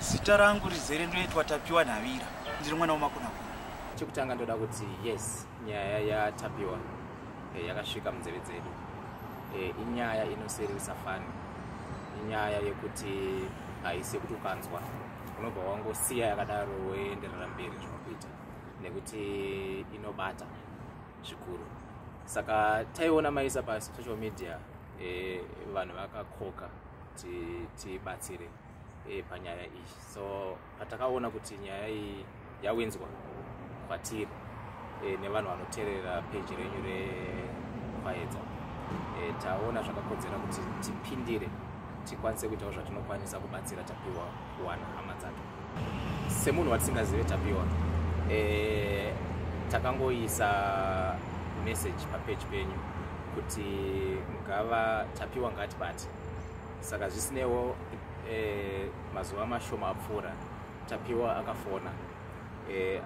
Zita rangu rizere ndoitwa Tapiwa Nhavira, ndiri mwana wemakunakuna. Chekutanga ndoda kuti yes, nyaya yaTapiwa yakasvika munzeve dzedu. Inyaya inosiririsa fani, inyaya yekuti haisi yekuti ukanzwa unobva wangosiya yakadaro woenderera mberi zvinokuita, nekuti inobata zvikuru. Saka taiona maisa pasocial media, vanhu vakakoka kuti tibatsire panyaya iyi. So patakaona kuti nyaya iyi yawinzwa kwatiri nevanhu vanoteerera peji renyu reKwayedza, taona zvakakodzera kuti tipindire, tikwanise kuitawo zvatinokwanisa kubatsira Tapiwa kuwana hama dzake. Semunhu watisingazive Tapiwa, takangoisa message papeji penyu kuti ngava Tapiwa ngatibate. Saka zvisinewo, mazuva mashoma apfuura Tapiwa akafona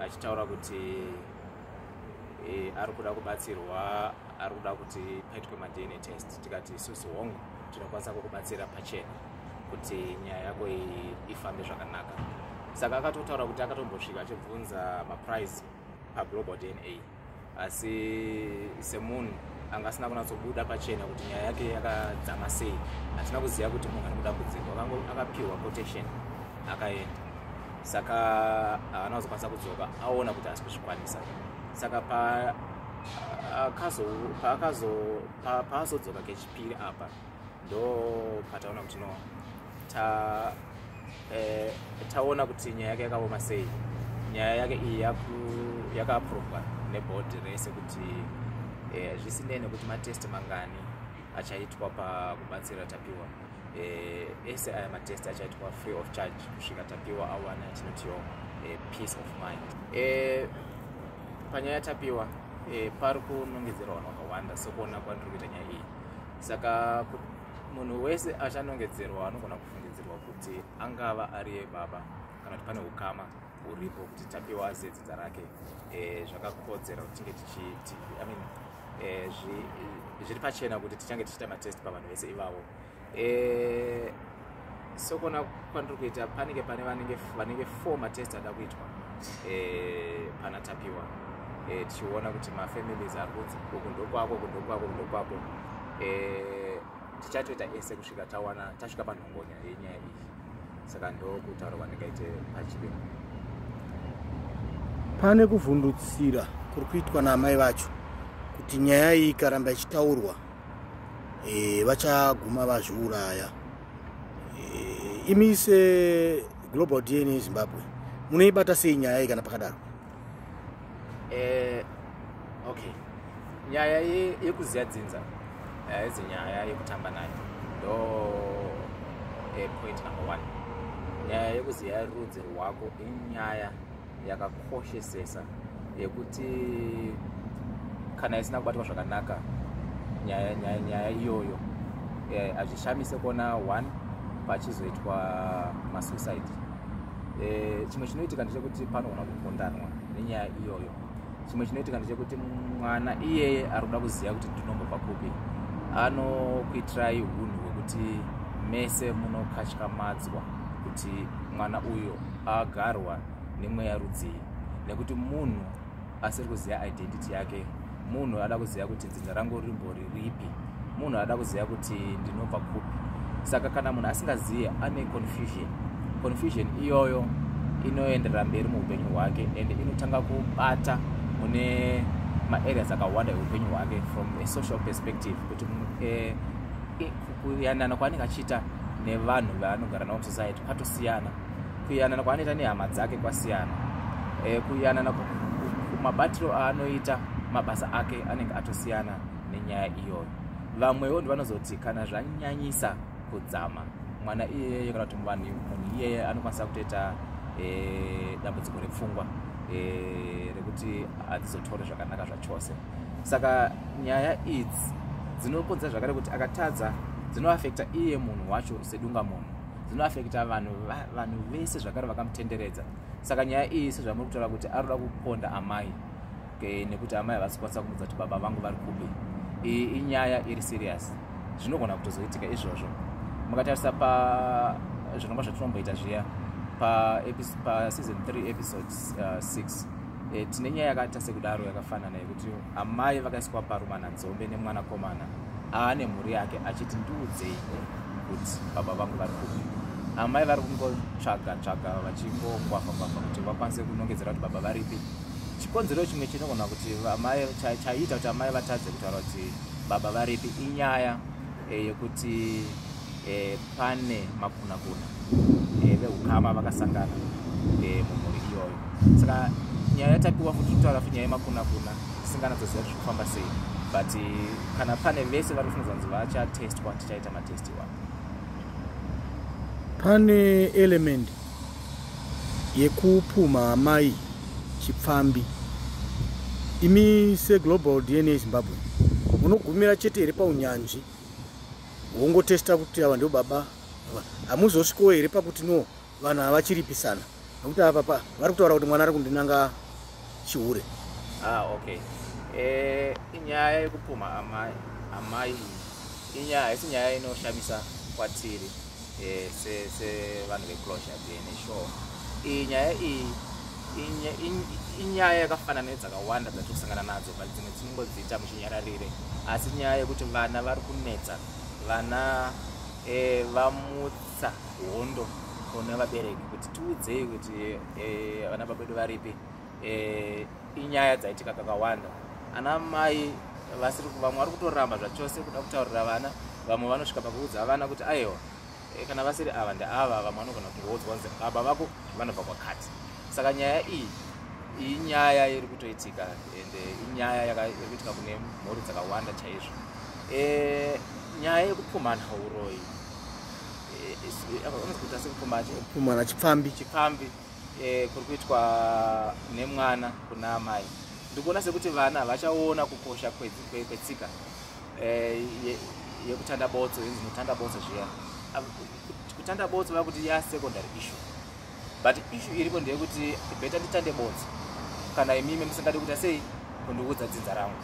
achitaura kuti ari kuda kubatsirwa, ari kuda kuti paitwe maDNA test. Tikati isusu hongu, tinokwanisa kukubatsira pachena kuti nyaya yako iyi ifambe zvakanaka. Saka akatotaura kuti akatombosvika achibvunza maprice paGlobal DNA, asi semunhu anga asina kunatsobuda pachena kuti nyaya yake yakadzama sei, hatina kuziva kuti munhu ari mudambudziko. Akapiwa quotation akaenda, saka haana kuzokwanisa kudzoka, aona kuti haasi kuzvikwanisa. Saka paazodzoka kechipiri apa, ndo pataona kuti no, taona kuti nyaya yake yakaoma sei. Nyaya yake iyi yakaaprovwa nebhodhi rese kuti zvisinei nekuti matest mangani achaitwa pakubatsira Tapiwa, ese aya matest achaitwa free of charge kusvika Tapiwa awana tinotiwo peace of mind. Panyaya yaTapiwa, pari kunongedzerwa vanhu vakawanda sekuona kwandiri kuita nyaya iyi. Saka munhu wese achanongedzerwa anogona kufungidzirwa kuti angava ari baba kana kuti pane ukama huripo kuti Tapiwa azive dzinza rake. Zvakakodzera kuti tinge tichi, I mean, zviri pachena kuti tichange tichiita matest pavanhu vese ivavo. Sekuona kwandiri kuita, panenge pane vanenge four matest ada kuitwa pana Tapiwa, tichiona kuti mafamilies ari kunzi uku ndokwako, uku ndokwako, uku ndokwako. Tichatoita ese kusvika tawana, tasvika panhongonya yenyaya iyi. Saka ndokutaura kwandingaite pachivimo. Pane kuvhundutsira kuri kuitwa naamai vacho kuti nyaya iyi ikaramba ichitaurwa, vachaguma vazviuraya. Imi seGlobal DNA Zimbabwe munoibata sei nyaya iyi kana pakadaro? Okay, nyaya yekuziva dzinza haisi nyaya yekutamba nayo. Ndo point number one. Nyaya yekuziva rudzi rwako inyaya yakakoshesesa yekuti kana isina kubatwa zvakanaka nyaya iyoyo, hazvishamise kuona one pachizoitwa masuicide. Chimwe chinoitika ndechekuti panogona kupondanwa nenyaya iyoyo. Chimwe chinoitika ndechekuti mwana iyeye ari kuda kuziva kuti ndinombobva kupi, anokuitirai unhu hwekuti mese munokatyamadzwa kuti mwana uyo agarwa nemweya rudzii, nekuti munhu asiri kuziva identity yake, munhu ada kuziva kuti dzinza rangu rimbori ripi, munhu ada kuziva kuti ndinobva kupi. Saka kana munhu asingazive, ane confusion. Confusion iyoyo inoenderera mberi muupenyu hwake and inotanga kubata mune maareas akawanda eupenyu hwake from a social perspective, kuti kuyanana kwaanenge achiita nevanhu vaanogara navo musociety kwatosiyana, kuyanana kwaanoita nehama dzake kwasiyana, kuyanana mabatiro aanoita mabasa ake anenge atosiyana nenyaya iyoyo. Vamwewo ndivanozoti kana zvanyanyisa kudzama, mwana iyeye kana kuti munhu iyeye anokwanisa kutoita dambudziko repfungwa rekuti hadzizotore zvakanaka zvachose. Saka nyaya idzi dzinokonzera zvakare kuti akatadza, dzinoafekta iye munhu wacho sedunga munhu, dzinoafekta vanhu vese zvakare vakamutenderedza. Saka nyaya iyi, sezvamuri kutaura kuti ari kuda kuponda amai nekuti amai havasi kukwanisa kumudza kuti baba vangu vari kupi, iyi inyaya iri serious. Zvinogona kutozoitika izvozvo. Mukatarisa pa zvirongwa zvatinomboita zviya, Paseason 3 episode 6 tine nyaya yakaita sekudaro, yakafanana, yekuti amai vakaiswa parumananzombe nemwanakomana aane mhuri yake, achiti, "Ndiudzei kuti baba vangu vari kupi." Amai vari kungotsvaga tsvaga, vachingongwavha ngwavha kuti vakwanise kunongedzera kuti baba varipi. Chikonzero chimwe chinogona kuti amai, chaiita kuti amai vatadze kutaura kuti baba varipi, inyaya yekuti pane makunakuna, veukama vakasangana mumhuri iyoyo. Saka nyaya yatapiwa futi kutaura futi nyaya yemakunakuna, tisinganatsoziva kuti zvikufamba sei. But kana pane vese vari kufungidzwa kunzi vachatestwa, tichaita matest iwayo. Pane element yekupumha amai chipfambi. Imi seGlobal DNA Zimbabwe munogumira chete here paunyanzvi wongotesta kuti ava ndo baba? Hamuzosvikawo here pakuti no, vanhu havachiripisana, nokuti apa vari kutaura kuti mwana ari kundinanga chihure? Ah, okay. Inyaya yekupumha amai iyi, inyaya, haisi nyaya inoshamisa kwatiri sevanhu veClosure DNA Show. Iyi nyaya iyi inyaya yakafanana nedzakawanda dzatiri kusangana nadzo, but dzimwe tinongodziita muchinyararire. Asi nyaya yekuti vana vari kunetsa, vana vamutsa hondo kune vabereki kuti tiudzei kuti vana baba vedu varipi, inyaya dzaitika kakawanda. Ana mai vasiri, vamwe vari kutoramba zvachose kuda kutaurira vana. Vamwe vanosvika pakuudza vana kuti aiwa, kana vasiri ava ndeava. Vamwe vanogona kutoudzwa kunzi baba vako vanobva kwakati. Saka nyaya iyi inyaya iri kutoitika, ende inyaya iri kuitika kune mhuri dzakawanda chaizvo. Nyaya yekupumhana uroyi, unonzi kuita sekupumha Pumhana chipfambi. Chipfambi kuri kuitwa nemwana kuna amai, ndikuona sekuti vana havachaona kukosha kwetsika yekutanda botso, inzi mutanda botso zviya. Kutanda botso vakuti ya secondary issue, but issue iripo ndeyekuti better nditande botso kana imimi musingadi kuita sei, kundiudza dzinza rangu.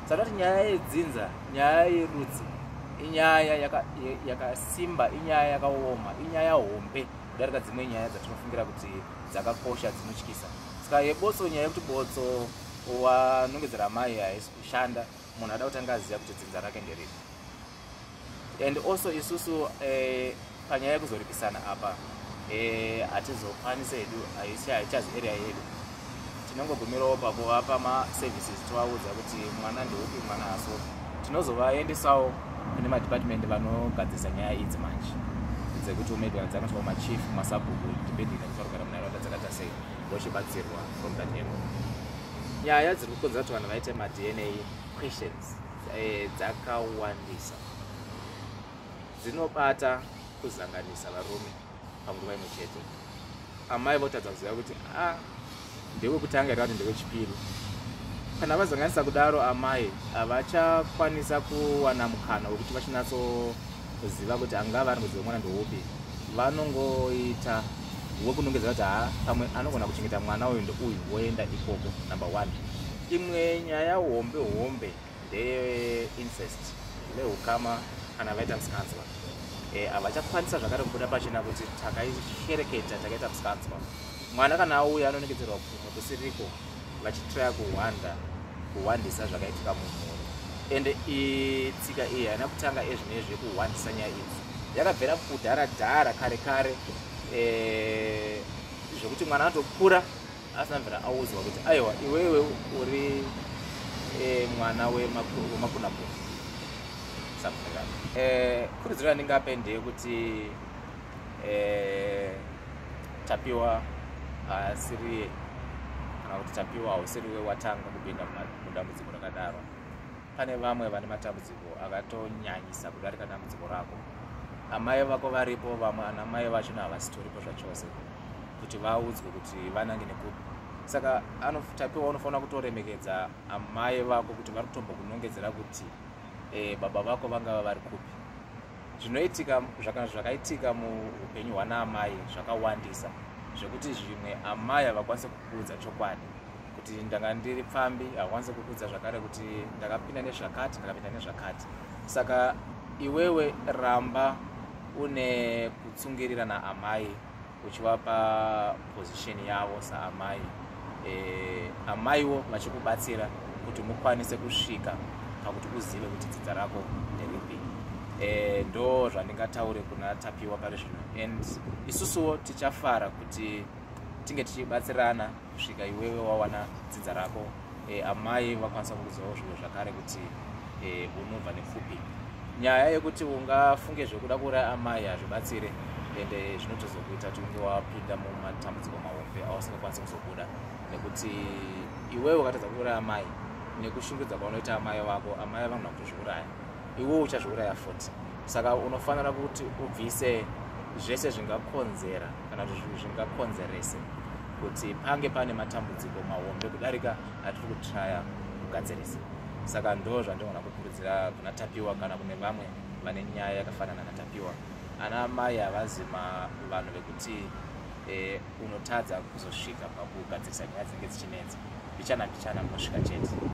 Saka kuti nyaya yedzinza, nyaya yerudzi, inyaya yakasimba, inyaya yakaoma, inyaya hombe kudarika dzimwe nyaya dzatinofungira kuti dzakakosha, dzinotyisa. Saka yebotso, nyaya yekuti botso wanongedzera mai, haisi kushanda. Munhu ada kutanga aziva kuti dzinza rake nderipi. And also isusu panyaya yekuzoripisana apa, hatizokwanisi hedu, haichazi area yedu. Tinongogumirawo pakuvapa maservices, tovaudza kuti mwana ndeupi, mwana hasopi. Tinozovaendesawo kune madepartment vanogadzirisa nyaya idzi manje, dzekuti maybe dzakaitwa machief, masabhuku, depending nekuti vari kugara munharaunda dzakaita sei, vochibatsirwa from that angle. Nyaya dziri kukonzera kuti vanhu vaite maDNA questions dzakawandisa, dzinobata kuzanganisa varume panguva imwe chete. Amai votadza kuziva kuti a ndewekutanga here kuti ndewechipiri. Kana vazanganisa kudaro, amai havachakwanisa kuwana mukana wekuti vachinatsoziva kuti angava ari mudzi wemwana ndeupi. Vanongoita wekunongedzera kuti ha, pamwe anogona kuchengeta mwana uyu ndeuyu, woenda ikoko, number one. Imwe nyaya hombe hombe ndeyeincest. Veukama kana vaita musikanzwa, havachakwanisa zvakare kubuda pachena kuti takaishereketa, takaita musikanzwa. Mwana kana auya anonongedzerwa kumwe kusiriko, vachitraya kuhwanda, kuhwandisa zvakaitika mumhuri. Ende tsika iyi haina kutanga ezvinezvi yekuhwandisa nyaya idzi, yakabvera kudhara dhara, kare kare, zvokuti mwana anotokura asina mvera audzwa kuti aiwa, iwewe uri mwana wemakunakuna, something like that. Kurudziro yandingape ndeyekuti Tapiwa haasiriye, kana kuti Tapiwa hausiriwe watanga kupinda mudambudziko rakadaro. Pane vamwe vane matambudziko akatonyanyisa kudarika dambudziko rako. Amai vako varipo, vamwe ana mai vachona havasitoripo zvachose kuti vaudzwe kuti vanange nekupi. Saka Tapiwa unofanira kutoremekedza amai vako kuti vari kutombokunongedzera kuti baba vako vangava vari kupi. Zvinoitika, zvakaitika muupenyu hwana amai zvakawandisa, zvekuti zvimwe amai havakwanisi kukuudza chokwadi kuti ndanga ndiri pfambi, havakwanisi kukuudza zvakare kuti ndakapinda nezvakati, ndakapinda nezvakati. Saka iwewe ramba une kutsungirira naamai. Uchivapa position yavo saamai, amaiwo vachikubatsira kuti mukwanise kusvika pakuti uzive kuti dzinza rako nderipi. Ndo zvandingataure kuna Tapiwa pari zvino, and isusuwo tichafara kuti tinge tichibatsirana kusvika iwewe wawana dzinza rako, amai vakwanisa kukuzivawo zviro zvakare kuti unobva nepfupi. Nyaya yekuti ungafunge zvekuda kuuraya amai hazvibatsire, ende zvinotozokuita kuti unge wapinda mumatambudziko mahombe ausingakwanisi kuzobuda, nekuti iwewe ukatadza kuuraya amai nekushungurudza kwaunoita amai vako, amai vanogona kutozviuraya, iwewe uchazviuraya futi. Saka unofanira kuti ubvise zvese zvingakonzera kana kuti zvingakonzerese kuti pange pane matambudziko mahombe kudarika atiri kutraya kugadzirisa. Saka ndo zvandinoona kukurudzira kuna Tapiwa kana kune vamwe vane nyaya yakafanana naTapiwa. Ana mai havazi vanhu vekuti unotadza kuzosvika pakugadzirisa nyaya dzinenge dzichinetsa. Mbichana mbichana munosvika chete.